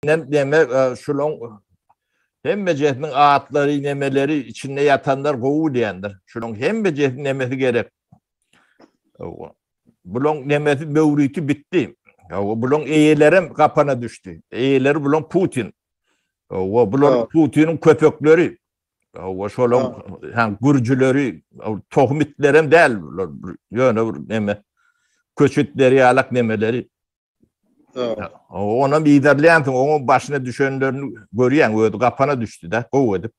Inem neme şulaň hemmejesiniň atlary nemeleri içinde ýatanlar gowy bilýändir. Şulaň hemmejesiniň nemesi gerek. Bulaň nemesi möwriti bitdi. Bulaň eýelerem gapana düşdi. Eýeleri bulaň Putin. Bular Putiniň köpekleri. Şolaň gürjüleri, tohum itlerem däl bular. Ýöne bir neme köçe itleri ýalak nemeleri. Onam yzarlaýansyň, oňa başyna düşenlerini görýäň, özi gapana düşdi-de, gowy edip.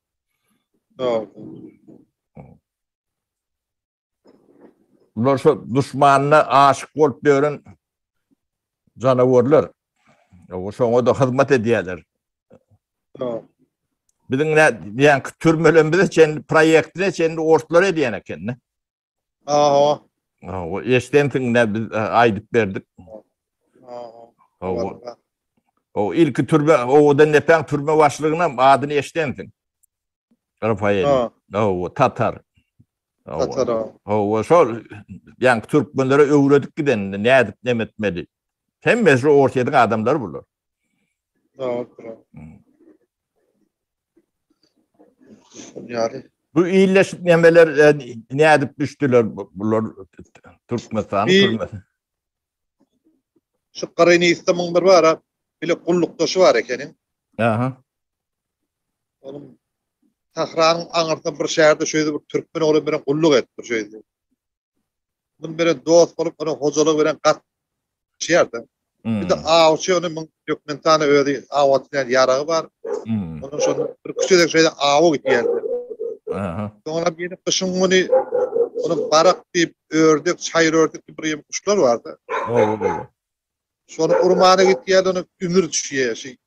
Bular şo duşmanyna aşyk bolup ýören janawarlar. Şoňa-da hyzmat edýärler. Biziň nä, ýaňky türmelerimize çenli, proýektine çenli orslar edýän eken-de. Aha. O eşdensiň ne biz e, aýdyp berdik. Aha. O ilki türme owadan nepäň türme başlygyna adyny eşdensiň. Rafael. O Tatar. Tatar. O şol ýaňky türkmenlere öwredip giden nädip näme etmeli. Hemmesi Orsýetiň adamlary bular. Dogry. Ýaly. Bu illeşik nemeler e, nädip düşdüler bular Türkmenistanyň türmesi. Şu Gyrynysda muň bir bara bile gullukdaşy bar ekeniň. Aha. Onuň Sahranyň aňyrsynda bir şäherde şeýle bir türkmen oglan bilen gulluk etdi şeýle. Muny bilen dost bolup, onuň hojalygy bilen gatnaşýardy. Bir de awçy ony muň Türkmenistana özi aw atýan ýaragy bar. Onuň şonda bir küçüjek şeýle awa gidýärdi. Soňra ýene gyşyň güni onuň barak diýip ördek, çaýyr ördek diýip bir ýem guşlar bardy. Şony urmana gitýärdi, ony ümür düşýär. Şi.